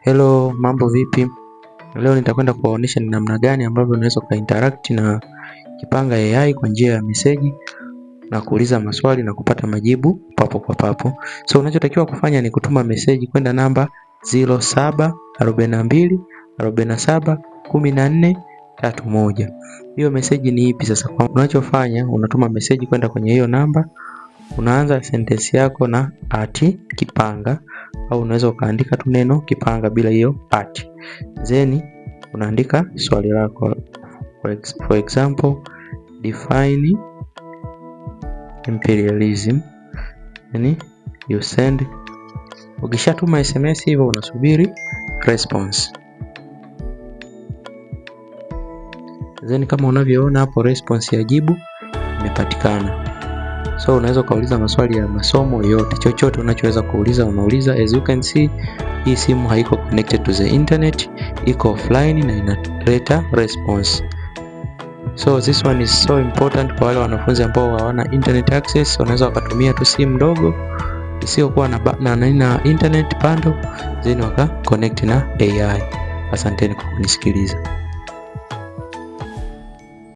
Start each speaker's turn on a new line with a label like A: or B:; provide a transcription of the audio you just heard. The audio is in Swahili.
A: Hello, mambo vipi? Leo nitakwenda kuwaonyesha ni namna gani ambavyo unaweza ukainteract na Kipanga AI kwa njia ya meseji na kuuliza maswali na kupata majibu papo kwa papo. So unachotakiwa kufanya ni kutuma meseji kwenda namba 0742 47 14 31. Hiyo meseji ni ipi sasa? Kwa unachofanya unatuma meseji kwenda kwenye hiyo namba, unaanza sentensi yako na ati Kipanga au unaweza ukaandika tu neno Kipanga bila hiyo at, then unaandika swali lako. For example, define imperialism, yani you send. Ukishatuma SMS hivyo unasubiri response. Then kama unavyoona hapo response ya jibu imepatikana. So unaweza ukauliza maswali ya masomo yote, chochote unachoweza kuuliza unauliza. As you can see, hii simu haiko connected to the internet, iko offline na inaleta response. So this one is so important kwa wale wanafunzi ambao hawana internet access, wanaweza wakatumia tu simu ndogo isiyokuwa na internet bundle, then waka connect na AI. Asanteni kwa kunisikiliza.